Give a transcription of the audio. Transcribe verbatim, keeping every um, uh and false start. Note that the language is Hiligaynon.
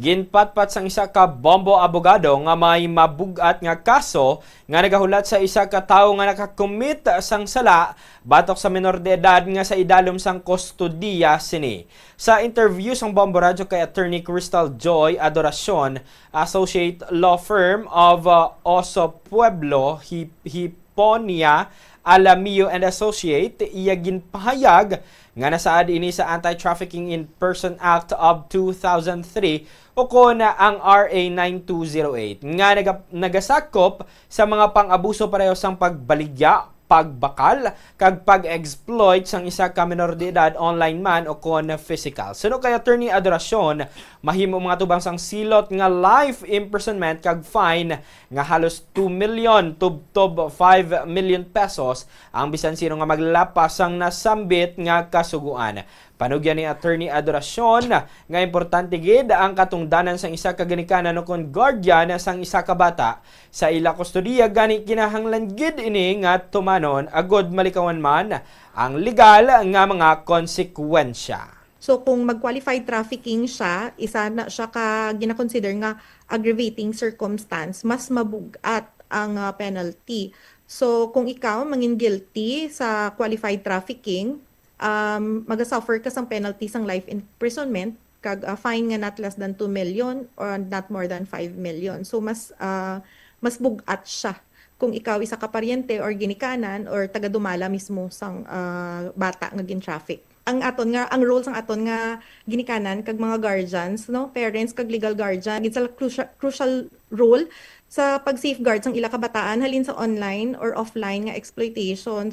Ginpatpat sang isa ka bombo abogado nga may mabug-at nga kaso nga nagahulat sa isa ka tawo nga nakakomit sang sala batok sa menor de edad nga sa idalom sang kustodiya sini. Sa interview sang Bombo Radyo kay Attorney Crystal Joy Adoracion, Associate Law Firm of uh, Oso Pueblo, Hi- Hiponia Alamio and Associate, iya ginpahayag nga nasaad ini sa Anti-Trafficking in Person Act of two thousand three o kon ang R A nine two zero eight nga naga- nagasakop sa mga pang-abuso pareho sang pagbaligya, pagbakal, kag pag-exploit sang isa ka menor de edad, online man o kon physical. Suno kay Attorney Adoracion, mahimo mga tubang sang silot nga life imprisonment kag fine nga halos two million tubtob five million pesos ang bisan sino nga maglapas sang nasambit nga kasugoan. Panugyan ni Attorney Adoracion nga importante gid ang katungdanan sang isa ka ginikanan o kon guardian sang isa ka bata sa ila kustodiya, gani kinahanglan gid ini nga tumanon agod malikawan man ang legal nga mga konsekwensya. So kung mag-qualified trafficking siya, isa na siya ka gina-consider nga aggravating circumstance, mas mabug-at ang ah, penalty. So kung ikaw mangin guilty sa qualified trafficking, um, maga-suffer ka sang penalty sang life imprisonment kag ah, fine nga not less than two million or not more than five million. So mas ah, mas bug-at siya kung ikaw isa ka paryente or ginikanan or taga-dumala mismo sang ah, bata nga gin-traffic. Ang aton nga, ang role sang aton nga ginikanan kag mga guardians, no, parents kag legal guardian, gid sa crucial, crucial role sa pag-safeguard sang ila kabataan halin sa online or offline nga exploitation.